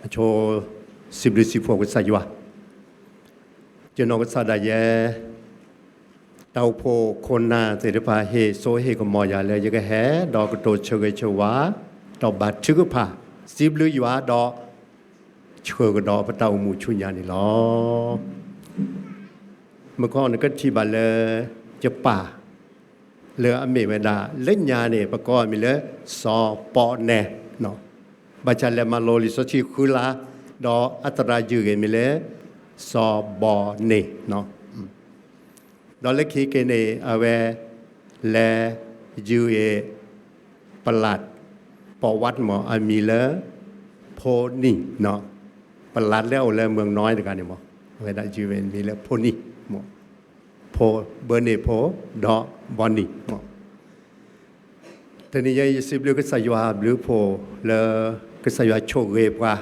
အဆိ စံးဘျုးစံးဖှိၣ်ကစၢ်ယွၤ, ယနီၢ်ကစၢ်ဒၣ်ယဲ တၢ်အိၣ်ဖှိၣ်ခိၣ်နၢ်သ့ၣ်တဖၣ် ဟ့ၣ်စိဟ့ၣ်ကမီၤယၤလၢယကဟဲ ဒီးကတိၤဆၢဂ့ၤဆၢဝါ ဒီးဘါထုကဖၣ် စံးဘျုးယွၤဒီး ဆှၢကဒီးပတၢ်အိၣ်မူဆူညါန့ၣ်လီၤ. မုၢ်ခီနကထံၣ်ဘၣ်လၢ ယပၢ် လၢအမ့ၢ်ဝဲဒၣ် လၢညါန့ၣ် ပကိးအမံၤလၢ စီၤဘီနဲ, ဘၣ်ဆၣ်လဲၤမၤလိလံာ်စီဆှံဃုလါ, ဒီးအသရၣ်ယုၢ်ဂ့ၤမံၤလၢ စီၤဘီန့ၣ်, ဒီးလၢခံက့ၤန့ၣ် အဝဲ လဲၤ ယုၢ်ဂ့ၤ ပလၢ် ပိာ်ဝးမး အမံၤလၢ ဖိနံၣ်, ပလၢ်လၢအအိၣ်လၢ မုၢ်နီၢ်တဂၤန့ၣ်မး အဝဲဒၣ်ယုၢ်ဂ့ၤမံၤလၢ ဖိနံၣ်, ဖိ ဘီန့ၣ်ဖိ ဒီးဘီနံၣ်မး. တနံၤညါအံၤ ယစံးဘျုးကစၢ်ယွၤအဘျုးအဖှိၣ်လၢ ကစၢ်ယွၤဆိၣ်ဂ့ၤပှၤ,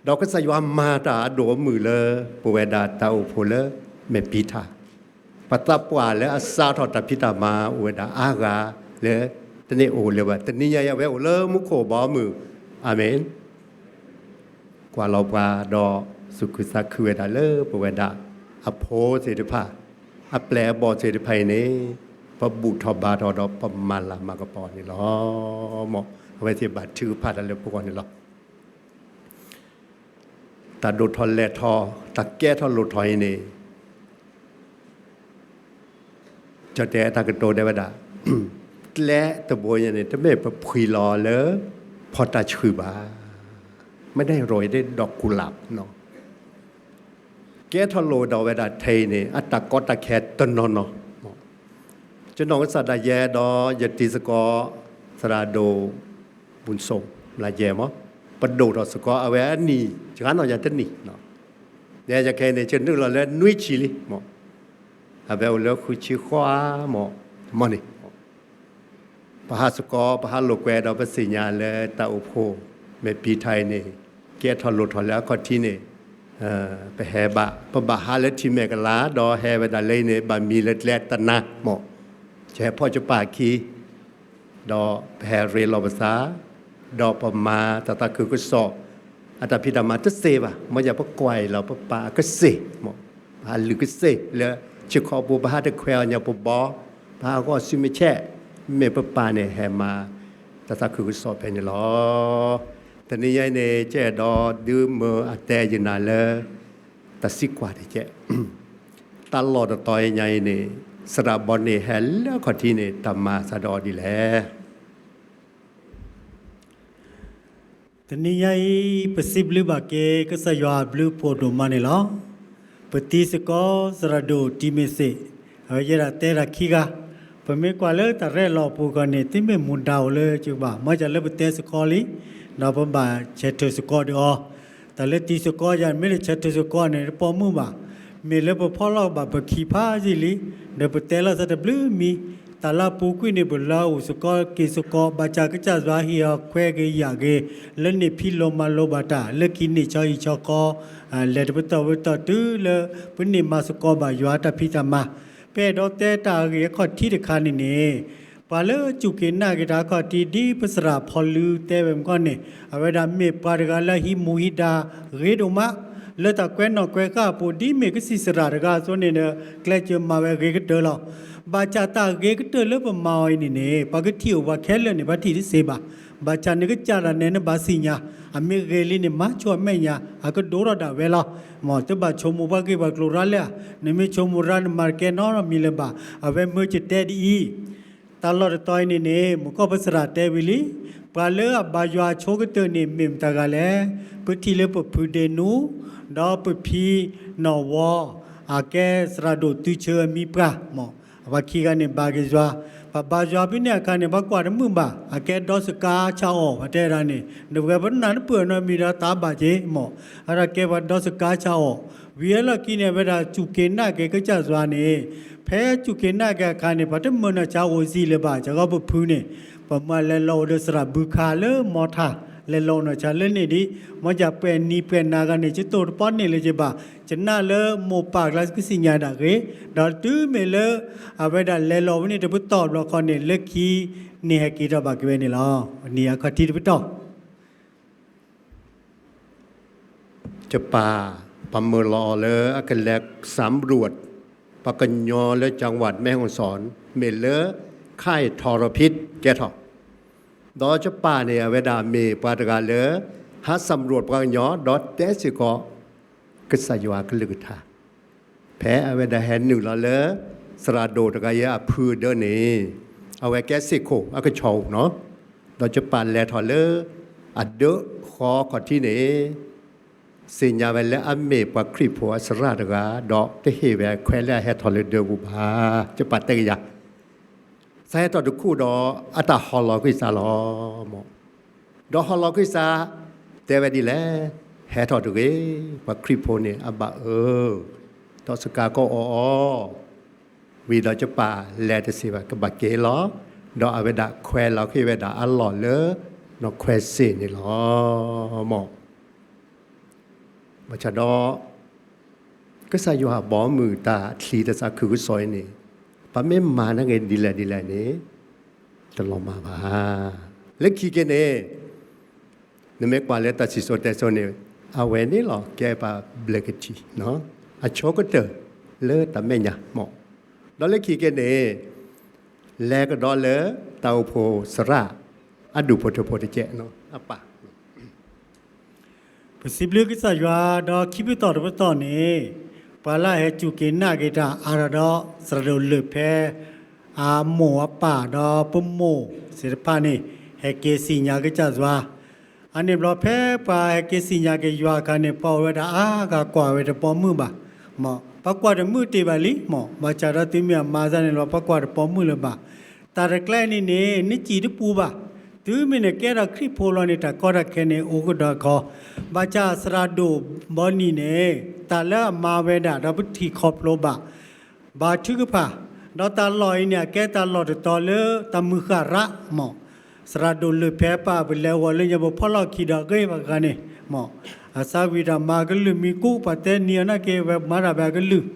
ဒီးကစၢ်ယွၤမၤတၢ်အဒိၣ်အမုၢ်လၢ ပဝဲဒၣ်တၢ်အိၣ်ဖှိၣ်လၢမဲာ်ပံၤထၣ်, ပသးပှၢ်လၢအစးထီၣ်တၢ်ဖံးတၢ်မၤအိၣ်ဝဲဒၣ်အါဂၤ လၢတန့ၢ်အိၣ်လၢၤဘၣ်. တနံၤညါအံၤ အဝဲအိၣ်လၢမူခိၣ်ဘီမုၢ်, အၤမ့ၣ် ကွၢ်လီၤပှၤဒီးသူၣ်ခုသးခုဝဲဒၣ်လၢပဝဲဒၣ် အဖိသ့ၣ်တဖၣ်, အပျဲၢ်အဘီၣ်သ့ၣ်တဖၣ်အံၤန့ၣ် ပဘူၣ်ထီၣ်ဘါထီၣ်ဒီးပမၤလၤမၤကပီၤန့ၣ်လီၤ. မ်အဝဲသ့ၣ်ဘါထုကဖၣ်တၢ်လၢပဂီၢ်န့ၣ်လီၤ. တၢ်ဒိၣ်ထီၣ်လဲၢ်ထီၣ်, တၢ်ကဲထီၣ်လိၣ်ထီၣ်အံၤန့ၣ် ကၠီတဲတၢ်ကတိၤတဲဝဲဒၣ်, ကျဲတဘိညါန့ၣ် တမ့ၢ်ပဖှံလီၤလၢ ဖီတၢ်ဆှုၣ်ဘၣ်, မ့ၢ်ဒၣ်ရိၣ်အံၤဒၣ်ကူလၢ်, ကဲထီၣ်လိၣ်ဒီးဝဲဒၣ်ထဲအံၤန့ၣ် အတၢ်ကီတၢ်ခဲတနီၤနီၤ, ယနီၢ်ကစၢ်ဒၣ်ယဲဒီး ယတံၤသကိး သရၣ်ဒိၣ် ဘူၣ်စိၣ် မလးယဲမး, ပဒိၣ်ထီၣ်သကိးအဝဲအနံၣ် ယဂၤနီၢ်ယၤတနံၣ်, ယဲယခဲအံၤန့ၣ် ယနုာ်လီၤလၢနွံဆံလံမး, အဝဲအိၣ်လၢဃုဆံဃိးဧါမး, မ့ၢ်န့ၣ် ပဟးသကိး ပဟးလိာ်ကွဲဒီးပသ့ၣ်ညါလၢတၢ်အိၣ်ဖှိၣ် မဲာ်ပံၤထၣ်အံၤန့ၣ် ကဲထီၣ်လိၣ်ထီၣ်လၢအခီၣ်ထံးန့ၣ်, ပဟဲဘၣ် ပဘၣ်ဟးလၢထံမဲာ်ကလၤ ဒီးဟဲဝဲဒၣ်လၢအံၤန့ၣ် ဘၣ်မံၤလၢကျဲတနါမး, ယဟဲဖီၣ်ယပၢ်အခံ ဒီးပဟဲရ့လိာ်ပသး, ဒီးပမၤတၢ်သးခုကစီၣ် အတၢ်ဖံးတၢ်မၤတသ့ဘၣ်, မ့ၢ်ယၤပကွၢ်အံၤလီၤ ပပာ်အကစ့ၢ်မး, ပဟးလုၢ်ကစ့ၢ်လၢ ဆ့ၣ်ခီပူၤ ပဟးတခွဲးအီၤညါပဘီ, ပဟးဂီၢ်စုမ့ၢ်ဆဲး, မ့ၢ်ပပၢ်န့ၣ်ဟဲမၤ တၢ်သးခုကစီၣ်ဖဲန့ၣ်လီၤ. တနံၤညါအံၤန့ၣ် ကအဲၣ်ဒိးဒုးမၢအတဲယနၤလၢ တၢ်သံကွၢ်တကဲး, တၢ်လီၢ်တတီၤအံၤညါအံၤန့ၣ် သရၣ်ဘီန့ၣ်ဟဲလၢအခီၣ်ထံးန့ၣ် တၢ်မၤအသးဒီးအီၤဒ်လဲၣ်. တနံၤညါအံၤ ပစံးဘျုးဘၣ်က့ၤ ကစၢ်ယွၤအဘျုးအဖှိၣ်ဒိၣ်မးန့ၣ်လီၤ. ပတံၤသကိးသရၣ်ဒိၣ်တံၤမ့ၢ်စ့ၣ်, အဝဲယဲဒၣ်တဲတၢ်ခံဂၤ, ပမ့ၢ်ကွၢ်လၢတၢ်ရဲၣ်လီၤအပူၤခီန့ၣ် တမ့ၢ်မူဒါအိၣ်လၢကဘၣ် မ့ၢ်ယၤလၢပတဲသကိးလံ, ဒီးပဘၣ်ဆဲးထၢၣ်သကိးဒီးအီၤ, တၢ်လၢတံၤသကိးယၤ မ့ၢ်တဆဲးထၢၣ်သကိးန့ၣ် တပိာ်မုၣ်ဘၣ်, မ့ၢ်လၢပဖီၣ်လီၤကဘၣ်ပခံဖးယံာ်လံ, ဒီးပတဲလီၤသးတဘျုးမံၤ, တၢ်လၢအပူၤကွံာ်န့ၣ် ပလၢအအိၣ်သကိးက့ၤသကိး ဘၣ်ဆၣ်ကစၢ်ယွၤဟ့ၣ်အီၤခွဲးဂ့ၤယာ်ဂ့ၤ, လၢန့ၣ်ဖံးလိမၤလိဘၣ်တၢ် လၢခံန့ၣ်ဆီဟံၣ်ဆီဃီ, လဲၤတပတီၢ်ဝဲတတီၢ်တုၤလၢ ပန့ၢ်မၤသကိးဘၣ်ယွၤတၢ်ဖံးတၢ်မၤ, ပအဲၣ်ဒိးတဲတၢ်အဂ့ၢ်အခီၣ်ထံးတခါန့ၣ်န့ၣ်, ပှၤလၢစူၢ်က့ၤနာ်က့ၤတၢ်အခီၣ်ထံး ဒ်ပသရၣ်ဖီလူတဲဝဲမုၢ်ခီန့ၣ် အဝဲဒၣ်မ့ၢ်ပှၤတဂၤလၢအဟံးမူဟံးဒါဂ့ၤဒိၣ်မး, လၢတၢ်ကွဲးနီၣ်ကွဲးဃာ်အပူၤ ဒ်မ့ၢ်ကစံၣ်သရၣ်တဂၤအသိးန့ၣ်ဒီး ကျဲးစၢးမၤဝဲဂ့ၤကတၢၢ်လီၤ. ဘၣ်ဆၣ်တၢ်ဂ့ၤကတၢၢ်လၢပမၤအီၤအံၤန့ၣ်န့ၣ် ပှၤကထံၣ်အိၣ်ပှၤခဲလၢာ်န့ၣ် ဘၣ်ထံၣ်တသ့ဘၣ်. ဘၣ်ဆၣ်နကစၢ်ဒၣ်နဲနဘၣ်သ့ၣ်ညါ, အမ့ၢ်ဂ့ၤလံန့ၣ် မၤဆိအမဲာ်ညါ အကဒိၣ်ထီၣ်ဒၣ်ဝဲလီၤ. မ်တဘၣ်ဆိကမိၣ်ပှၤဂ့ၢ်ပှၤကျိၤရၤလၢ, နမ့ၢ်ဆိကမိၣ်ရၤနမၤတကဲနီတမံၤလၢၤဘၣ်. အဝဲမၢယတဲဒ်အံၤ, တၢ်လီၢ်တတီၤအံၤန့ၣ်န့ၣ် မုၢ်ခီပသရၣ်တဲဝံၤလံ, ပှၤလၢအဘါယွၤအဆိကတၢၢ်န့ၣ် မ့ၢ်မတၤဂၤလဲၣ်. ပထံၣ်လၢပဖုဒ့နူ, ဒီးပဖံနီၣ်ဝီ, အကဲသရၣ်ဒိၣ်တုၤဆၢအမံၤပှၢ်, မ်အပှၤခံဂၤန့ၣ်ဘါက့ၤယွၤ, ပှၤဘါယွၤဖဲန့ၣ်အခါန့ၣ် ပှၤကွၢ်တမုာ်ဘၣ်, အကဲဒီစကါဆၣ်အီၣ် ပှၤတဲဒၣ်န့ၣ် နပှဲၤပနၢ်တပၢၢ်နီတမံၤဒီးတၢ်ဘၣ်က့ၤ, မ်အဝဲဒၣ်ကဲပှၤဒီစကါဆၣ်အီၣ်, ဝံၤအလီၢ်ခံန့ၣ် အဝဲဒၣ်စူၢ်က့ၤနာ်က့ၤကစၢ်ယွၤန့ၣ်, ဖဲစူၢ်က့ၤနာ်က့ၤအခါန့ၣ် ပှၤတမၢနီၢ်ဆါအိၣ်စံးလၢၤဘၣ်, ကီပဖုန့ၣ်, ပမၤလဲၤလီၤအိၣ်ဒီးသရၣ်ဘုခါလၢမီထါ, လဲၤလီၤအိၣ်နီၢ်ဆါလၢန့ၣ်ဒံး, မ်ယပှဲၤနံၤပှဲၤနၤဂၤန့ၣ် ယတိၢ်တပီၢ်န့ၣ်လၢယဘၣ်, ယနာ်လၢမိၢ်ပၢ်ကျါကစံၣ်ညါဒၣ်ဂ့ၤ, ဒီးတုၤမ့ၢ်လၢ အဝဲဒၣ်လဲၤလီၤဝဲန့ၣ်တပတီၢ်ဘျီခီန့ၣ် လၢခံန့ၣ်ဟဲက့ၤထီၣ်ဘၣ်က့ၤဝဲန့ၣ်လီၤ. နံၤအခီၣ်ထံးတပတီၢ် ယပၢ် ပှၤမၢလီၤအီၤလၢအကလဲၤ สำรวจ ပှၤကညီလၢ จังหวัดแม่ฮ่องสอน မ့ၢ်လၢ ค่ายทรพิษ ကဲထီၣ် ဒီးယပၢ်န့ၣ် အဝဲဒၣ်မ့ၢ်ပှၤတဂၤလၢ ဟး สำรวจ ပှၤကညီ ဒီးတဲစ့ၢ်ကီး ကစၢ်ယွၤအကလုၢ်ကထါ ဖဲအဝဲဒၣ်ဟဲနုာ်လီၤလၢ သရၣ်ဒိၣ်တဂၤအံၤအဖုအဒၢန့ၣ် အဝဲကဲစ့ၢ်ခိၣ်အကဆီၣ်ဧိၤနီၤ, ဒီးယပၢ်လဲၤထီၣ်လၢ အဒၢဃီခီၣ်ထံးန့ၣ် သ့ၣ်ညါဝဲလၢအမ့ၢ်ပှၤခရံာ်ဖိအစရၣ်တဂၤ ဒီးတဟ့ၣ်ဝဲခွဲးလၢအဟဲထီၣ်လၢဒၢပူၤဘၣ်. ယပၢ်တဲကယၤ စးဟဲထီၣ်တခူၣ်ဒီး အတၢ်ဟီၣ်လီၤခ့ၣ်စးလီၤမၢ်. ဒီးဟီၣ်လီၤခ့ၣ်စး တဲဝဲဒ်လဲၣ်, ဟဲထီၣ်တဂ့ၤ, ပှၤခရံာ်ဖိန့ၣ် အဘၣ်အၢ ဒီးစကၤကီအီၣ်အီၤ ဝံၤဒီးယပၢ်လဲၤတစ့ၢ်ဘၣ် ကဘၣ်က့ၤလီၤ, ဒီးအဝဲဒၣ်ခွဲးလီၤဃ့ၢ်ဝဲဒၣ်အလီၢ်လၢ နီၢ်ခွဲးစ့ၣ်န့ၣ်လီၤမၢ်. ဘၣ်ဆၣ်ဒီး ကစၢ်ယွၤဘီမုၢ်တၢ်ချံတၢ်သးခုကစီၣ်အံၤန့ၣ် ပမ့ၢ်မၤန့ၢ်က့ၤဒ်လဲၣ်ဒ်လဲၣ်န့ၣ် တလီၤမၢ်ဘၣ်. လၢခံက့ၤန့ၣ် နမ့ၢ်ကွၢ်လၢတၢ်စံၣ်စိၤတဲစိၤန့ၣ် အဝဲန့ၣ်လီၤ ကဲပှၤဘျၢကထံၣ် အဆိကတၢၢ်လၢတၢ်မဲာ်ညါမၢ်. ဒီးလၢခံက့ၤန့ၣ် လဲၤကဒီးလၢတၢ်အိၣ်ဖှိၣ်စရၣ် အဒူၣ်ဖိထၢဖိတကဲး အပၢ် ပစံးဘျုးကစၢ်ယွၤ ဒီးခံပတီၢ်တပတီၢ်န့ၣ် ပှၤလၢအဟဲစူၢ်က့ၤနာ်က့ၤတၢ်အါထီၣ်ဒီး သရၣ်ဒိၣ်လၢၢ်ဖဲ အမိၢ်အပၢ်ဒီးပမိၢ်သ့ၣ်တဖၣ်န့ၣ် ဟဲက့ၤစံၣ်ညါကစၢ်ယွၤ. အန့ၣ်ဘျီဖဲပှၤဟဲက့ၤစံၣ်ညါက့ၤယွၤအခါန့ၣ် ပှၤအိၣ်ဝဲဒၣ်အါဂၤကွၢ်ဝဲတပီမုၣ်ဘၣ်. မၢ် ပှၤကွၢ်တမုၣ်တ့ၢ်ဘၣ်လံမၢ်, ဘၣ်ဆၣ်ဒီးသုမ့ၢ်အမါစၢ်န့ၣ်လီၤ ပှၤကွၢ်တပီမုၣ်လၢၤဘၣ်. တၢ်တကျဲန့ၣ်န့ၣ် နစံၣ်တပူၤဘၣ်. တုၤမ့ၢ်နကဲထီၣ်ခရံာ်ဖိလီၤန့ၣ် တၢ်ကီတၢ်ခဲန့ၣ် အိၣ်ကဒီးခီ. ဘၣ်ဆၣ်သရၣ်ဒိၣ်ဘီနံၣ်န့ၣ် တၢ်လၢအမၤဝဲဒၣ်ဒီးပထံၣ်ခီဖျိဘၣ် ဘါထုကဖၣ်, ဒီးတၢ်လီၢ်အံၤန့ၣ် အကဲတၢ်လီၢ်တတီၤလၢတၢ်မုၢ်ဃၢ်ရၣ်မၢ်. သရၣ်ဒိၣ်လၢၢ်ဖဲပၢ်ပလဲၤဝီၤလၢညါ ပဖီၣ်လီၢ်ခံဒီးအဂ့ၢ်ဘၣ်ဂၤန့ၣ်မၢ်, အသးဝံၣ်တၢ်မၤကလုၢ်မံၤကူ ပှၤတဲနံၤအီၤနာ်က့ ဝဲမၤတၢ်ဘၣ်အကလုၢ်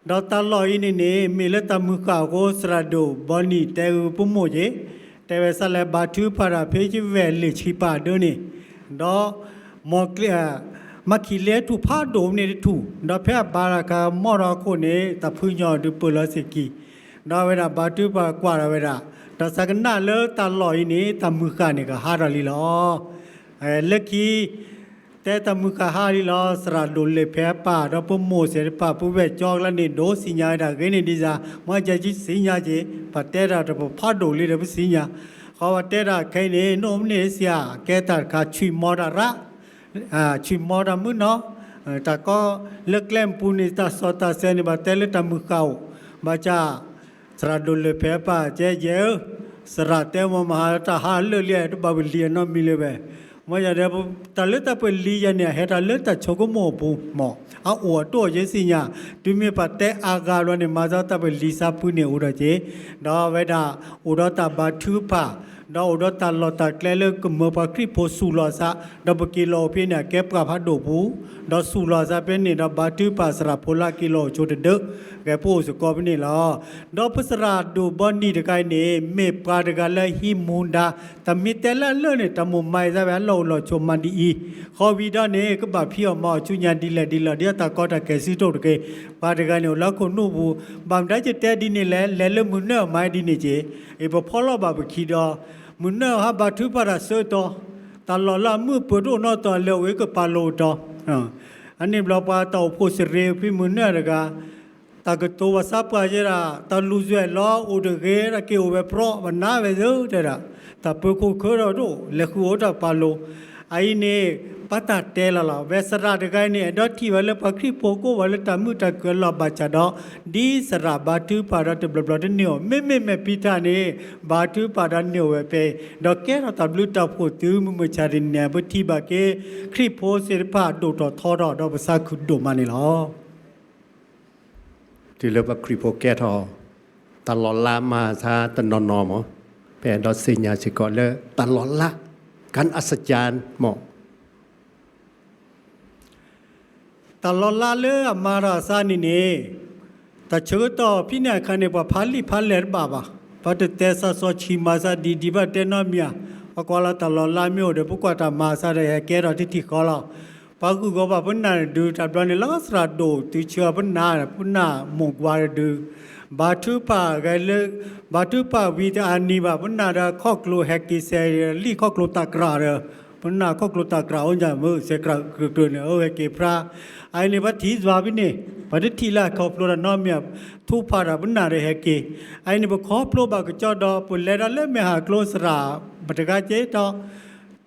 ဒီးတၢ်လီၢ်အံၤန့ၣ်န့ၣ် မ့ၢ်လၢတၢ်မုၢ်ဃၢ်အဃိ သရၣ်ဒိၣ်ဘီနံၣ်တဲအုပမိၢ်က့ၤ, တဲဝဲစးလဲၤဘါထုကဖၣ်တၢ်ဖဲယဝဲၢ်လ့ၣ်ဆံပၢ်ဒၢန့ၣ်, ဒီး မီၢ်ကျ့ မၤခံးလ့ထူၣ်ဖးဒိၣ်န့ၣ်တထူၣ်, ဒီးဖဲအဘါတၢ်ခါမီၢ်ဒီးအခိၣ်န့ၣ် တၢ်ဖုညိၣ်ဒုးပၢၢ်လီၤစ့ၢ်ကီး, ဒီးအဝဲဒၣ်ဘါထုကဖၣ်ကွၢ်ဒီးဝဲဒၣ်, ဒီးသးကနၣ်လၢတၢ်လီၢ်အံၤန့ၣ် တၢ်မုၢ်ဃၢ်န့ၣ်ကဟးထီၣ်လံလီၤ. လၢခံ တဲတၢ်မုၢ်ဃၢ်ဟးလံလီၤ သရၣ်ဒိၣ်လၢၢ်ဖဲပၢ်ဒီးပမိၢ်သ့ၣ်တဖၣ် ပဝဲၢ်ကၠီကလါန့ၣ် ဒိးသ့ၣ်ညါဝဲဒၣ်ဂ့ၤန့ၣ်ဒ်စၢ်, မ့ၢ်ယဲယသ့ၣ်ညါက့ၤ, ပတဲတၢ်တပဖးဒိၣ်လံဒီးပသ့ၣ်ညါ, ဃီပတဲတၢ်ခဲအံၤန့ၣ် နအိၣ်မ့ၢ်န့ၣ်စ့ၢ် ကဲတၢ်တခါ ဆွံၣ်မီတၢ်ရၣ် ဆွံၣ်မီတၢ်မုၢ်နီၤ, တၢ်ကီလၢကျဲမပူၤန့ၣ် တၢ်စီတၢ်ဆှံန့ၣ် ဘၣ်တဲလၢတၢ်မုၢ်ဃၢ်အိၣ်, ဘၣ်ဆၣ် သရၣ်ဒိၣ်လၢၢ်ဖဲပၢ်ကဲယဲဧၢ, သရၣ်တဲမ့ၢ်မဟါ တၢ်ဟးလၢာ်လံ တဘၣ်ပလံၤအနီတမံၤလၢၤဘၣ်. မ့ၢ်ယၤဒီး တၢ်လၢတၢ်ပလံၤယၤန့ၣ် အဟဲတၢ်လၢတၢ်ဆိကမိၣ်အပူၤမၢ်, အအိၣ်အတိၢ်ယဲသ့ၣ်ညါ, တုၤမ့ၢ်ပှၤတဲအါဂၤဘျီန့ၣ် မၤသးတၢ်ပလံၤသးဖုန့ၣ်အိၣ်ဒီးက့ၤ, ဒီးအဝဲဒၣ် အိၣ်ဒီးတၢ်ဘါထုကဖၣ် ဒီးအိၣ်ဒီးတၢ်လီၢ်တၢ်ကျဲလၢကမၢပှၤခရံာ်ဖိဆူၣ်လီၤအသး, ဒီးပက့ၤလီၤအိၣ်ဖဲန့ၣ် အကဲပှၤဖးဒိၣ်ပူၤ, ဒီးဆူၣ်လီၤအသးဖဲန့ၣ် ဒီးဘါထုကဖၣ်သရၣ်ဖိလၢက့ၤလီၤအိၣ်ဆိတဒၢ, ဂဲၤပအိၣ်စ့ၢ်ကီးဖဲန့ၣ်လီၤ. ဒီးပသရၣ်ဒိၣ်ဘီနံၣ်တခါအံၤန့ၣ် မ့ၢ်ပှၤတဂၤလၢဟံးမူဒါ, တၢ်မ့ၢ်တဲလၢအလၢာ်န့ၣ် တၢ်မိၣ်မၤအသးဝဲအလီၢ်အိၣ်လီၢ်ဆိမၤဒ်အံၤ, ဃီဝံၤဒီးန့ၣ် ကဘၣ်ဖံးအီၣ်မၤအီၣ်ဆူညါဒ်လဲၣ်ဒ်လဲၣ် ဒ်တၢ်ကီတၢ်ခဲစုတအိၣ်တဂ့ၤ, ပှၤတဂၤန့ၣ်အိၣ်လၢခိၣ်နူာ်ပူၤ, ဘၣ်မတၤယတဲဒ်န့ၣ်လဲၣ်, လဲၤလၢမုၢ်နၢၣ်မၤဒ်န့ၣ်က့ၤ, အံၤပဖီၣ်လီၤဘၣ်ပခံဒီး မုၢ်နၢၣ်ဟးဘါထုကဖၣ်တၢ်ဆၢကတီၢ်, တၢ်လီၢ်လၢအမုၢ်ပၢၤတအိၣ်နီတီၤ လဲၤအိၣ်ကပၤလိၤကတီၤ, အန့ၣ်ဘျီပှၤတၢ်အိၣ်ဖှိၣ်စရ့ဖဲမုၢ်နၢၣ်တဂၤ, တၢ်ကတိၤဘၣ်ဆါပှၢ်ယဲဒၣ် တၢ်လူၤစွဲၣ်လီၤအိၣ်တဂ့ၤ တၢ်က့ၤအိၣ်ဝဲပြီ ပနၢ်ဝဲသ့တဲဒၣ်, တၢ်ပၢၤခိၣ်ခၢဒီးတအိၣ် လဲၤဃုာ်အိၣ်တၢ်ပာ်လိၤ, အအံၤန့ၣ် ပှၤတၢ်တဲလီၤလီၤ ဝဲသရၣ်တဂၤအံၤန့ၣ် အဲၣ်ဒိးထံၣ်ဝဲလၢပှၤခရံာ်ဖိကိးဂၤလၢတၢ်မုာ်တၢ်ခုၣ်အလီၢ်ဘၣ်ဆၣ်ဒီး ဒ်သရၣ်ဘါထုကဖၣ်ဒီးတဘျီဘျီတန့ၢ်အီၤ, မ့မ့ၢ်မဲာ်ဖံးတၢ်န့ၣ် ဘါထုကဖၣ်ဒီးန့ၢ်အီၤဝဲဖဲအံၤ, ဒီးကဲထီၣ်တၢ်ဘျုးတၢ်ဖှိၣ်တုၤမုၢ်မဆါတနံၤန့ၣ် ပထံၣ်ဘၣ်က့ၤခရံာ်ဖိသ့ၣ်တဖၣ်ဒိၣ်ထီၣ်ထီထီၣ်ဒီးပသးခုဒိၣ်မးန့ၣ်လီၤ. တုၤလၢပှၤခရံာ်ဖိကဲထီၣ် တၢ်လီၤလးမၤအသးတနီၤနီၤမး, ပအဲၣ်ဒိးသ့ၣ်ညါစ့ၢ်ကီးလၢတၢ်လီၤလး การอัศจรรย์ မး တၢ်လီၤလးလၢအမၤတၢ်အသးန့ၣ်န့ၣ်, တၢ်ဆၢကတီၢ်ဖဲန့ၣ်အခါန့ၣ် ပှၤဖးလံာ်ဖးလဲၢ်တဘၣ်ဘၣ်, ပှၤတတဲသးစီဆှံမၤသးဒ်ဒံးဘၣ်တဲနီတမံၤဧါ, ပှၤကွၢ်လီၤတၢ်လီၤလးမ့ၢ်အိၣ်ဒီး ပကွၢ်တၢ်မၤအသးဒီးဟဲကဲထီၣ်တထံၣ်ဃီလီၤ. ပှၤဂုၤဂီၤဘၣ်ပနၢ်တဒု တၢ်ဘျီန့ၣ် လီၤသရၣ်ဒိၣ်တုၤဆၢပနၢ် ပနၢ်မိၢ်ကွၢ်တဒု, ဘါထုကဖၣ်ဂဲၤလၢ ဘါထုကဖၣ်ဝံၤတအါနံၤဘၣ် ပနၢ်ဒီးခီၣ်ကျိၤဟဲက့ၤစဲးလံာ်ခီၣ်ကျိၤတၢ်ကြၢးဒီး ပနၢ်ခီၣ်ကျိၤတၢ်ကြၢးအိၣ်ညါမုၢ် စဲးကြၢးကြၢးကြၢးန့ၣ် အဝဲဟဲက့ၤဖြါ, အအံၤန့ၣ် ပှၤထံၣ်ယွၤဖဲန့ၣ် ပှၤတထံၣ်လၢခီဖျိတၢ်နီတမံၤ ထူးဖးဒီးပနၢ်ဒီးဟဲက့ၤ, အအံၤန့ၣ် ပခီဖျိဘၣ်ကစီဒီး ပလဲၤဒီးလၢမဲာ်ဟးကျိသရၣ် ပတဂၤကဲထီၣ်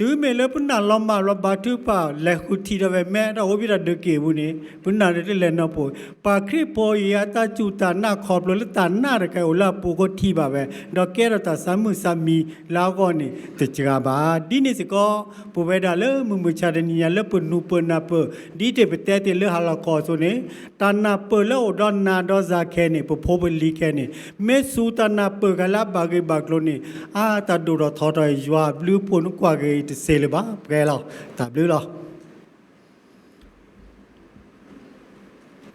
တုၤမ့ၢ်လၢပနၢ်လီၤမၢ်ဘျီ ဘါထုကဖၣ် လဲၤဃုထံၣ်ဒီးဝဲမဲာ်တၢ်အိၣ်ဘံၣ်တၢ်ဒုးက့ၤအပူၤန့ၣ် ပနၢ်ဒီးတလဲၤနီၢ်ပူၤ, ပှၤခရံာ်ဖိအံၤအတၢ်စူၢ်တၢ်နာ်ခီဖျိလၢတၢ်နာ်တခါအံၤအိၣ်လၢအပူၤဃိထံၣ်ဘၣ်ဝဲ ဒီးကဲထီၣ်တၢ်ဆါမုၣ်ဆါမံၤလၢအဂီၢ်န့ၣ် တစှၤဘၣ်. ဒ်န့ၣ်စ့ၢ်ကီး ပဝဲဒၣ်လၢမုၢ်မဆါတနံၤညါလၢပနူးပနၢ်ပၢၢ် ဒ်တ့ၢ်ပတဲတ့ၢ်လၢဟါလီၤခီအသိးန့ၣ် တၢ်နၢ်ပၢၢ်လၢအိၣ်ဒီးနၤဒီးယၤခဲန့ၣ် ပဖိပလံၤခဲန့ၣ် မ့ၢ်စူၢ်တၢ်နၢ်ပၢၢ်ဂၤလၢအဘၣ်ဂ့ၢ်ဘၣ်ကျိၤန့ၣ် အါ တၢ်ဒိၣ်ထီၣ်ထီထီၣ် ယွၤအဘျုးအဖှိၣ်နကွၢ်က့ၤတစ့လၢၤဘၣ် ပှဲၤလီၤ. တၢ်ဘျုးလီၤ.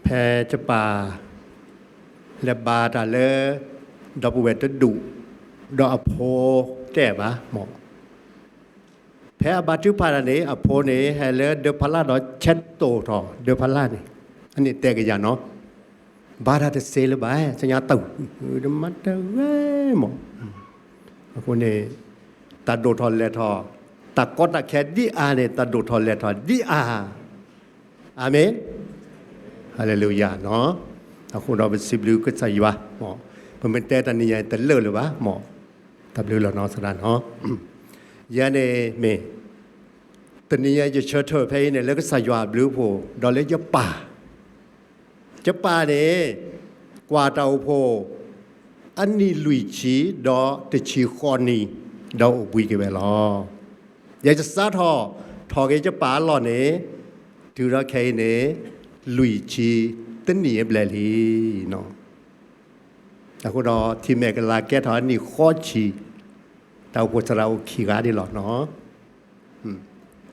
ဖဲယပၢ် လဲၤဘါတၢ်လၢ ဒီပုၢ်ဝဲၢ်တဒူၣ် ဒီးအဖိတဲဘၣ်မၢ် ဖဲအဘါထုကဖၣ်တၢ်န့ၣ် အဖိန့ၣ် ဟဲလၢဒၢဖးလၢ်ဒီးဆဲးတိာ်ထီၣ်ဒၢဖးလၢ်န့ၣ် အန့ၣ်တဲကယၤနီၤ ဘါတၢ်တစ့လၢၤဘၣ် သ့ၣ်ညါတၢ် မၤတဂ့ၤမၢ် အဃိန့ၣ် တၢ်ဒိၣ်ထီၣ်လဲၤထီၣ် တၢ်ကီတၢ်ခဲဒ်အါန့ၣ် တၢ်ဒိၣ်ထီၣ်လဲၤထီၣ်ဒ်အါ အၤမ့ၣ် ဟါလ့လူယၤနီၤ အဃိဒီးပစံးဘျုးကစၢ်ယွၤ ပမ့ၢ်တဲတၢ်နံၤညါတလၢာ်လၢၤဘၣ်မၢ် တၢ်ဘျုးလီၤနီၤသရၣ်နီၤ ယၤန့ၣ်မ့ၢ် တနံၤညါယဆၢထၢၣ်ဖဲအံၤန့ၣ် လၢကစၢ်ယွၤအဘျုးအဖှိၣ် ဒီးလၢယပၢ် ယပၢ်န့ၣ် ကွၢ်တၢ်အိၣ်ဖှိၣ် အနံၣ်လွံၢ်ဆံ ဒီးတဆံဃိးနံၣ် ဒီးအိၣ်ဘှံးက့ၤဝဲလီၤ. ယကစးထီၣ်ထီၣ်က့ၤယပၢ်အလီၢ်န့ၣ် တုၤဒီးခဲအံၤန့ၣ် လွံၢ်ဆံတနံၣ်အဘျဲၣ်လံ အဃိဒီး ထံၣ်မဲာ်ကလၤကဲထီၣ်အနံၣ်ဃိးဆံ တၢ်အိၣ်ဖှိၣ်သရၣ်အိၣ်ခံဂၤဒ်လီၤနီၤ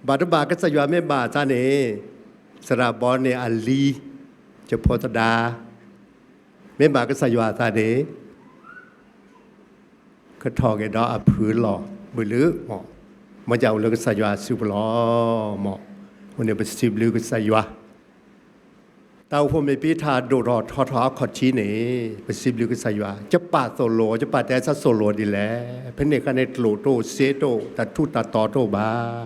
ဘၣ်တဘၣ်ကစၢ်ယွၤမ့ၢ်ဘၣ်အသးန့ၣ် သရၣ်ဘီန့ၣ်အလံၤ ယဖိသဒါ မ့ၢ်ဘၣ်ကစၢ်ယွၤအသးန့ၣ် ကထီၣ်က့ၤဒီးအဖုလီၢ်ဘုလုမၢ် မ့ၢ်ကအိၣ်လၢကစၢ်ယွၤအစုပူၤလီၤမၢ် အဃိန့ၣ်ပစံးဘျုးကစၢ်ယွၤ တၢ်အိၣ်ဖှိၣ်မ့ၢ်ပ့ထၣ်ဒိၣ်ထီၣ်ထီထီၣ်အခီၣ်ထံးန့ၣ် ပစံးဘျုးကစၢ်ယွၤ ယပၢ်သိၣ်လိ ယပၢ်တဲဆၢသိၣ်လိဒ်လဲၣ် ဖဲန့ၣ်အခါန့ၣ် ကျိၣ်တအိၣ်စ့တအိၣ် တၢ်ထူးတၢ်တီၤတအိၣ်ဘၣ်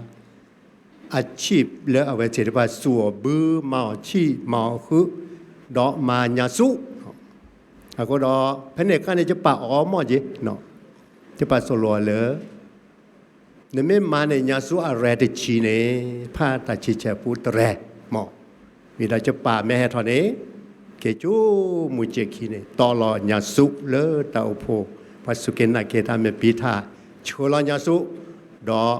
အဆံးလၢအဝဲသ့ၣ်တဖၣ်စူၢ်အီၤဘု မၤအီၤဆံး မၤအီၤဃုာ် ဒီးမၤညါဆူ အဃိဒီး ဖဲန့ၣ်အခါန့ၣ် ယပၢ်အီမီၢ်က့ၤ ယပၢ်သိၣ်လိအီၤလၢ နမ့ၢ်မၤန့ၢ်ညါဆူအရဲၣ်တဆံန့ၣ် ဖးတၢ်ဆံဆဲးပူတရဲၣ်မၢ် ဝံၤဒီးယပၢ်မ့ၢ်ဟဲထီၣ်န့ၣ် က့ၤကၠိမူၤစဲးခံန့ၣ် တီလီၤညါဆူလၢတၢ်အိၣ်ဖှိၣ် ပှၤစူၢ်က့ၤနာ်က့ၤတၢ်မ့ၢ်ပ့ထၣ် ဆှၢလီၤညါဆူ ဒီး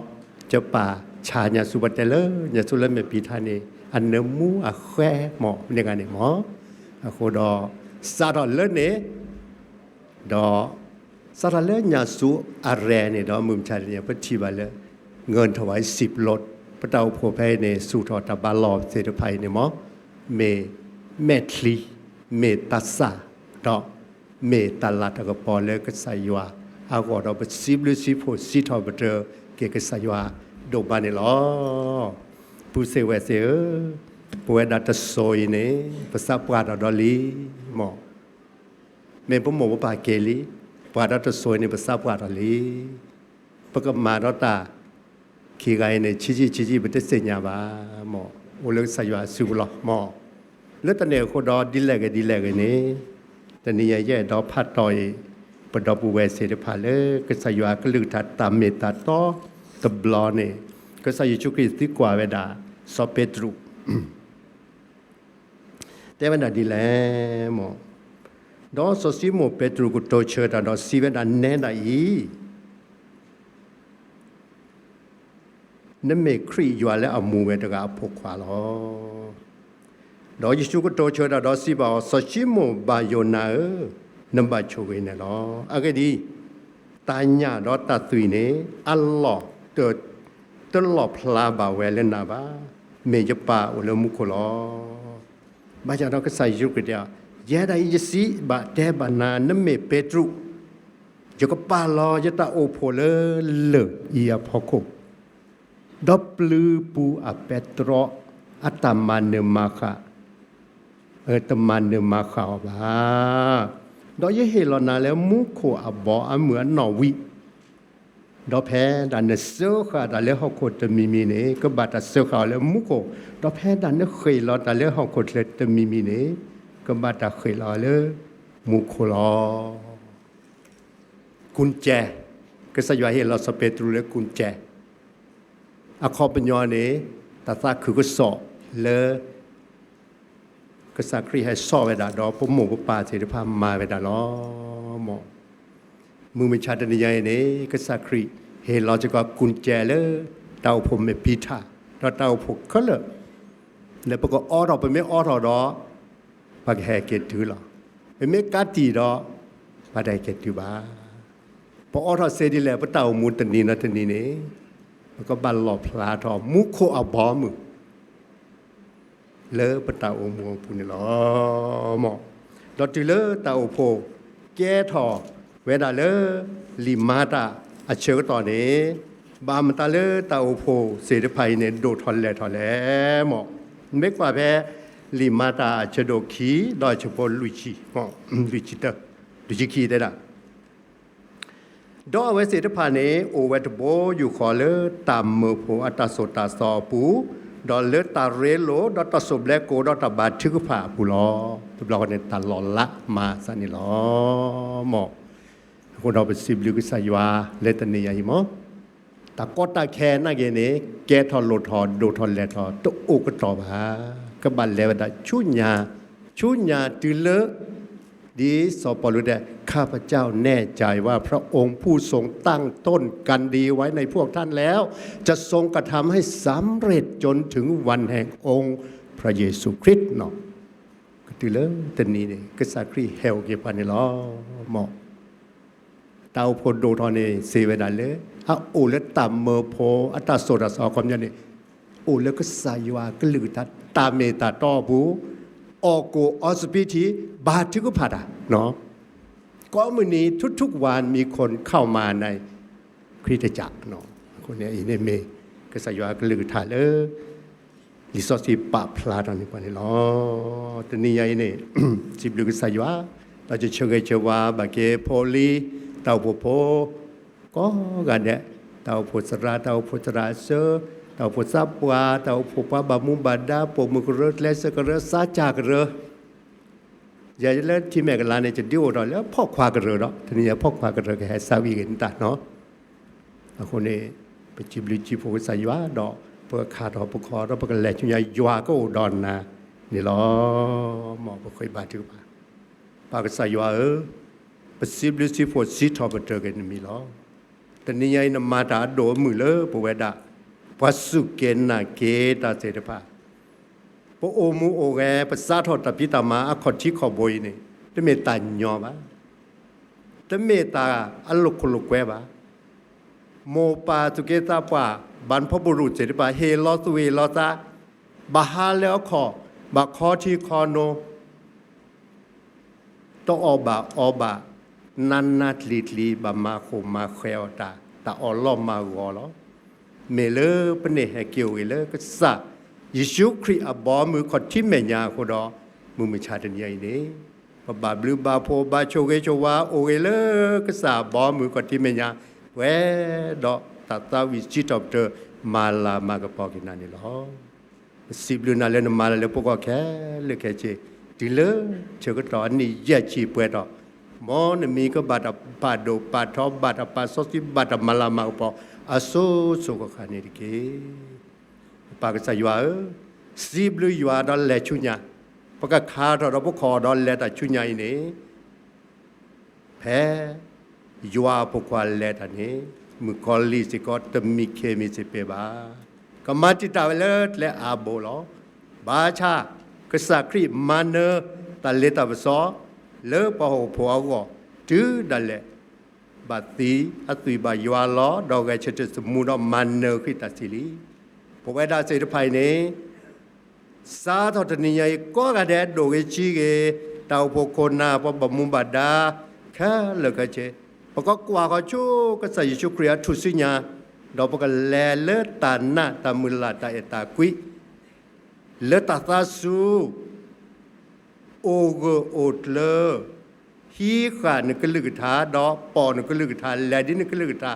ယပၢ်ဆါညါဆူ ပှၤတဲလၢညါဆူလၢမ့ၢ်ပ့ထၣ်န့ၣ် အနၢမူအဃဲမၢ် န့ၣ်ဂၤန့ၣ်မၢ် အဃိဒီး စးထီၣ်လၢန့ၣ် ဒီး စးထီၣ်လၢညါဆူအရဲၣ်န့ၣ်ဒီး မုၢ်မဆါတနံၤ ပထံၣ်ဘၣ်လၢ ငၢၢ်ထီၣ်ဝဲစံးပျိး ပတၢ်အိၣ်ဖှိၣ်ဖဲအံၤန့ၣ် စူၢ်ထီၣ်တၢ်ဘါလီၢ်သ့ၣ်တဖၣ်အံၤန့ၣ်မၢ် မ့ၢ်မဲာ်ချံ မ့ၢ်တၢ်စၢ် ဒီး မ့ၢ်တၢ်လၤတၢ်ကပီၤလၢကစၢ်ယွၤအဂီၢ်ဒီး ပစံးဘျုးစံးဖှိၣ်စံးထီၣ်ပတြၢၤက့ၤကစၢ်ယွၤဒိၣ်မးန့ၣ်လီၤ. ပုၢ်သ့ၣ်ဝဲၢ်သ့ၣ်ဧၢ, ပဝဲဒၣ်တစိၤအံၤန့ၣ် ပသးပှၢ်ထီၣ်ဒီးလံမၢ် မ့ၢ်ပမိၢ်ပပၢ်က့ၤလံ, ပှၤဒီးတစိၤအံၤန့ၣ် ပသးပှၢ်ထီၣ်လံ. ပကမၤဒီးတၢ်ခံဂၤအံၤန့ၣ် ဆံးဆံးဆံးဆံး ပတသ့ၣ်ညါဘၣ်မၢ်, အိၣ်လၢကစၢ်ယွၤအစုပူၤလီၤမၢ်. လၢတၢ်န့ၣ်အဃိဒီး ဒ်လဲၣ်ဂ့ၤဒ်လဲၣ်ဂ့ၤန့ၣ်, တနံၤညါယအဲၣ်ဒိးဖးတီၢ်အံၤ ပဒီပုၢ်ဝဲၢ်သ့ၣ်တဖၣ်လၢ ကစၢ်ယွၤအကလုၢ်ကထါတၢ်မ့ၢ်တၢ်တီတဘျီန့ၣ်, ကစၢ်ယ့ၣ်ၡူးခရံာ်သံကွၢ်ဝဲဒၣ် စီၤပ့းတရူး တဲဝဲဒၣ်ဒ်လဲၣ်မၢ်, ဒီးစီၤၡံမိၣ်ပ့းတရူးကတိၤဆၢတၢ်ဒီးစံးဝဲဒၣ်နဲဒၣ်အံၤ, နမ့ၢ်ခရံာ်ယွၤလၢအမူဝဲတဂၤအဖိခွါလီၤ. ဒီးယ့ၣ်ၡူးကတိၤဆၢတၢ်ဒီးစံးဘၣ်အီၤ, စီၤၡံမိၣ်ဘၣ်ယိၤနၤဧၢ, နဘၣ်ဆိၣ်ဂ့ၤန့ၣ်လီၤ. အဂ့ၢ်ဒ်အံၤ, တၢ်ညၣ်ဒီးတၢ်သွံၣ်န့ၣ် အလီၢ်တ တလီၣ်ဖျါဘၣ်ဝဲလၢနၤဘၣ်, မ့ၢ်ယပၢ်အိၣ်လၢမူခိၣ်လီၤ. ဘၣ်ဆၣ်ဒီးကစၢ်ယ့ၣ်ၡူးခရံာ်တဲအီၤ, ယဲဒၣ်အံၤယစံးဘၣ်တဲဘၣ်နၤ, နမ့ၢ်ပ့းတရူး, ယကပာ်လီၤယတၢ်အိၣ်ဖှိၣ်လၢလၢၢ်အံၤအဖီခိၣ်, ဒီးပျုၤပူၤအပဲတြီ အတၢ်မၤနၢၤမၤဃၣ်, တမၤနၢၤမၤဃၣ်အီၤဘၣ်. ဒီးယဟ့ၣ်လီၤနၤလၢမူခိၣ်အဘီအမုၢ်အနီၣ်ဝံၤ, ဒီးဖဲဒၣ်နစၢဃာ်တၢ်လၢဟီၣ်ခိၣ်တမံၤမံၤန့ၣ် ကဘၣ်တၢ်စၢဃာ်အီၤလၢမူခိၣ်, ဒီးဖဲဒၣ်နဃ့ၢ်လီၤတၢ်လၢဟီၣ်ခိၣ်ချၢတမံၤမံၤန့ၣ် ကဘၣ်တၢ်ဃ့ၢ်လီၤအီၤလၢမူခိၣ်လီၤ. ကုၢ်ကဲ, ကစၢ်ယွၤဟ့ၣ်လီၤစီၤပ့းတရူးလၢကုၢ်ကဲ အခီပညီန့ၣ် တၢ်သးခုကစီၣ်လၢ ကစၢ်ခရံာ်ဟဲစိာ်ဝဲဒၣ်ဒီးပမိၢ်ပပၢ်သ့ၣ်တဖၣ်မၤဝဲဒၣ်လီၤ. မ့ၢ် မုၢ်မဆါတနံၤညါအံၤန့ၣ် ကစၢ်ခရံာ်ဟ့ၣ်လီၤစ့ၢ်ကီးကုၢ်ကဲလၢ တၢ်အိၣ်ဖှိၣ်မ့ၢ်ပံထၣ် ဒီးတၢ်အိၣ်ဖှိၣ်ခဲလၢာ် လၢပကအိးထီၣ် ပမ့ၢ်အိးထီၣ်ဒီး ပကဟဲက့ၤတုၤလီၤ. ပမ့ၢ်ကးတံာ်ဒီး ပတဟဲက့ၤတုၤဘၣ်. ပအိးထီၣ်စ့ဒ်လဲၣ် ပတၢ်အိၣ်မူတနံၤဒီးတနံၤန့ၣ် ပကဘၣ်လီၣ်ဖျါထီၣ်မူခိၣ်အဘီအမုၢ် လၢပတၢ်အိၣ်မူအပူၤန့ၣ်လီၤ. မ့ၢ် ဒီးတုၤလၢတၢ်အိၣ်ဖှိၣ်ကဲထီၣ်ဝဲဒၣ်လၢ လံာ်မၤတၢ်အဆၢကတီၢ်န့ၣ် ဘၣ်မတၤလၢတၢ်အိၣ်ဖှိၣ်သ့ၣ်တဖၣ်အံၤန့ၣ် ဒိၣ်ထီၣ်လဲၢ်ထီၣ်လဲၣ်. မ့ၢ် မ့ၢ်ကွၢ်ဖဲ လံာ်မၤတၢ်အဆၢဒိၣ်ခံ ဒီးအဆၢဖိလွံၢ်ဆံ လွံၢ်ဆံတၢ လွံၢ်ဆံခံတဲဒၣ် ဒီးအဝဲသ့ၣ်တဖၣ်န့ၣ် အိၣ်ဝဲတဘိယူၢ်ဃီလၢတၢ်မၢဖိအတၢ်သိၣ်တၢ်သီအပူၤ, ဒီးလၢတၢ်ရ့လိာ် ဒီးတၢ်စိၣ်ဘျဲကိာ် ဒီးတၢ်ဘါထုကဖၣ်အပူၤလီၤ. တဘျီဃီန့ၣ် တၢ်လီၤလးမၤသးန့ၣ်လီၤ. မ့ၢ် အဃိဒီးပစံးဘျုးကစၢ်ယွၤလၢတနံၤညါအံၤမ့ၢ် တၢ်ကီတၢ်ခဲနာ်က့ၤန့ၣ် ကဲထီၣ်လိၣ်ထီၣ်ဒိၣ်ထီၣ်လဲၢ်ထီၣ် တအိၣ်ကတီၢ်ဘၣ်. ကဘၣ်လဲၤဝဲဒၣ်ဆူညါ, ဆူညါတုၤလၢ ဒ်စီၤပီလူးတဲ ข้าพเจ้าแน่ใจว่าพระองค์ผู้ทรงตั้งต้นการดีไว้ในพวกท่านแล้ว จะทรงกระทำให้สำเร็จจนถึงวันแห่งองค์พระเยซูคริสต์ ကတုၤလၢတနံၤန့ၣ် ကစၢ်ခရံာ်ဟဲအိၣ်က့ၤပှၤန့ၣ်လီၤ. မ့ၢ် တၢ်အိၣ်ဖှိၣ်ဒိၣ်ထီၣ်န့ၣ် စံးဝဲဒၣ်လၢ အအိၣ်လၢတၢ်မၢဖိ အတၢ်သိၣ်တၢ်သီအခီပညီန့ၣ် အိၣ်လၢကစၢ်ယွၤကလုၢ်ကထါ တၢ်မ့ၢ်တၢ်တီအပူၤ အီၣ်ကိၣ်အီစပံးထံ ဘါထုကဖၣ်တၢ် ကိးမုၢ်နံၤ ทุกๆวันมีคนเข้ามาในคริสตจักร အဃိန့ၣ် အံၤန့ၣ်မ့ၢ် ကစၢ်ယွၤကလုၢ်ကထါလၢ လံာ်စီဆှံပာ်ဖျါထီၣ်န့ၢ်ပှၤန့ၣ်လီၤ. တနံၤညါအံၤန့ၣ် စံးဘျုးကစၢ်ယွၤ ဒီးယဆၢဂ့ၤဆၢဝါဘၣ်က့ၤဖိလံၤ တၢ်အိၣ်ဖှိၣ်ဖိ ကိးဂၤဒဲး တၢ်အိၣ်ဖှိၣ်သရၣ် တၢ်အိၣ်ဖှိၣ်သရၣ်အဆၢ တၢ်အိၣ်ဖှိၣ်သးပှၢ် တၢ်အိၣ်ဖှိၣ်ပှၤဘၣ်မူဘၣ်ဒါ ပိာ်မုၣ်ကရၢ ကျဲးစၢးကရၢ သးစၢ်ကရၢ ယၤလၢထံမဲာ်ကလါန့ၣ် ယဒုးအိၣ်ထီၣ်လၢဖီၣ်ခွါကရၢဒီး တနံၤညါဖီၣ်ခွါကရၢကဟဲစးဝံၤဂ့ၤနတၢ်နီၤ အဃိန့ၣ် ပစံးဘျုးစံးဖှိၣ်ကစၢ်ယွၤဒီး ပကခါထီၣ်ပခီၣ်ဒီး ပကလဲၤဆူညါ ယွၤကအိၣ်ဒီးနၤန့ၣ်လီၤ. မ်ပဃ့ဘါထုကဖၣ် ပၢ်ကစၢ်ယွၤဧၢ, ပစံးဘျုးစံးဖှိၣ်စံးထီၣ်ပတြၢၤက့ၤနမံၤလီၤ. တနံၤညါအံၤနမၤတၢ်အဒိၣ်အမုၢ်လၢပဝဲဒၣ် ပှၤစူၢ်က့ၤနာ်က့ၤတၢ်သ့ၣ်တဖၣ် ပအိၣ်မူအိၣ်ဂဲၤ ပစးထီၣ်တၢ်ဖံးတၢ်မၤအခီၣ်ထံးခီၣ်ဘိအံၤန့ၣ် တမ့ၢ်တၢ်ညီဘၣ်. တမ့ၢ်တၢ်အလိာ်ခိၣ်လိာ်ကွဲဘၣ်. မိၢ်ပၢ်သူၣ်က့သးပှၢ် ဘၣ်ဖှိၣ်ဘရူၣ်သ့ၣ်တဖၣ် ဟ့ၣ်လီၤသူၣ်ဟ့ၣ်လီၤသး ဘၣ်ဟးလၢအခီၣ် ဘၣ်ခီထံခီနိ တအီၣ်ဘၣ်အီဘၣ် နးနးကျံၤကျံၤ ဘၣ်မၤဃိာ်မၤဃဲၤအီၤတၢ် တၢ်အီၣ်လီၢ်မၤဂီၤလီၤ. မ့ၢ်လၢပန့ၢ်ဟဲက့ၤအိၣ်ဂ့ၤလၢကစၢ်ယ့ၣ်ၡူးခရံာ်အဘီအမုၢ်ခီၣ်ထံးမဲာ်ညါအဃိဒီး မုၢ်မဆါတနံၤအံၤန့ၣ် ပဘၣ်ဘျုးဘၣ်ဖှိၣ်ဘၣ်ဆိၣ်ဂ့ၤဆိၣ်ဝါအိၣ်ဂ့ၤလၢကစၢ်အဘီအမုၢ်ခီၣ်ထံးမဲာ်ညါ ပှဲၤဒီးတၢ်သးဝံၣ်စံးထီၣ်ပတြၢၤ မၤလၤမၤကပီၤက့ၤနၤန့ၣ်လီၤ. ပစံးဘျုးနၤလၢနမၤလၢပဂီၢ်ခဲလၢာ်ခဲဆ့ တုၤလၢဆၢကတီၢ်အနံၣ်ယဲၢ်ဆံပှဲၤထီၣ် မ်နမံၤကဘၣ်တၢ်ပာ်ဒိၣ်ပာ်ထီ ဘၣ်တၢ်ပာ်စီဆှံ ဘၣ်တၢ်မၤလၤမၤကပီၤ အစိၤစိၤဃၣ်ဃၣ်န့ၣ်တက့ၢ်. ပၢ်ကစၢ်ယွၤဧၢ, စံးဘျုးယွၤဒီးလဲၤဆူညါ, ပကခါထီၣ်ဒီးပခီၣ်ဒီးလဲၤတၢ်ဆူညါအံၤန့ၣ် ဖဲ ယွၤအဖိခွါလဲၤတၢ်န့ၣ် မုၣ်ကီၤလံၢ်စ့ၢ်ကီး တမံခ့မံစ့ၢ်ကီးဘၣ်. ကမၤတံာ်တာ်ဝဲလၢကျဲအါဘိလီၤ. ဘၣ်ဆၣ် ကစၢ်ခရံာ်မၤနၢၤတၢ်လ့တၢ်ပစီ လၢပှၤဟီၣ်ခိၣ်ဖိအဂီၢ် တုၤဒၣ်လဲာ် ဘၣ်သံအသွံၣ်ဘၣ်ယွၤလီၤ ဒီးဂဲၤဆၢထၢၣ်သမူဒီးမၤနၢၤခရံာ်တၢ်စံးလံ. ပဝဲဒၣ်သ့ၣ်တဖၣ်အံၤန့ၣ် စးထီၣ်တနံၤညါအံၤ ကိးဂၤဒဲးဒိၣ်ဂ့ၤဆံးဂ့ၤ, တၢ်အိၣ်ဖှိၣ်ခိၣ်နၢ် ပှၤဘၣ်မူဘၣ်ဒါ ခဲလၢာ်ခဲဆ့, ပကကွၢ်ဃီၤဆူကစၢ်ယ့ၣ်ၡူးခရံာ်အထူၣ်စုညါ, ဒီးပကလဲၤလၢတၢ်နာ်တၢ်မုၢ်လၢ်တၢ်အဲၣ်တၢ်ကွံ လၢတၢ်သးစူၤ အိၣ်ဂၢၢ်အိၣ်ကျၢၤ, ဟံးဃာ်နကလုၢ်ကထါ, ဒီးပိာ်နကလုၢ်ကထါ, လဲၤဒ်နကလုၢ်ကထါ,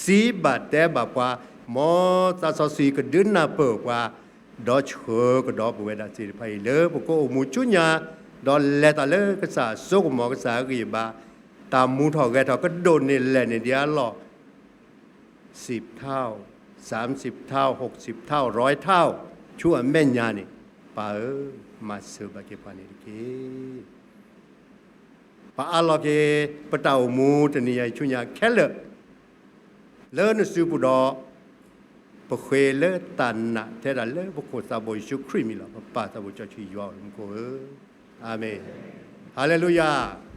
စံးဘၣ်တဲဘၣ်ပှၤ, မ်သးစီဆှံကဒုးနၢ်ပၢၢ်ပှၤ, ဒီးဆှၢကဒီးပဝဲဒၣ်သ့ၣ်တဖၣ်အံၤ လၢပကအိၣ်မူဆူညါ, ဒီးလဲၤတၢ်လၢကစၢ်အစိကမီၤ ကစၢ်အဂံၢ်အဘါ, တၢ်မူထီၣ်ဂဲၤထီၣ်ကဒိၣ်န့ၢ်လဲၢ်န့ၢ်ဒံးအလီၢ် စံးထီၣ်, စၢမ်စံးထီၣ်, ဟိးစံးထီၣ်, ရီးထီၣ်, ဆူအမဲာ်ညါန့ၣ်, ပၢ်ဧၢ, မၤစၢၤဘၣ်က့ၤပှၤန့ၣ်တက့ၢ်. ပအးလီၤက့ၤ ပတၢ်အိၣ်မူတနံၤအံၤဆူညါခဲလၢာ်, လၢနစုပူၤဒီး ပဃ့လၢတၢ်နာ်ထဲဒၣ်လၢပခိၣ်သးဘိယ့ၣ်ၡူးခရံာ်မံၤလီၤ. ပပၢ်သးဘိစီဆှံယွၤအိၣ်လၢမူခိၣ်ဧၢ, အၤမ့ၣ်, ဟၤလ့လူယၤ.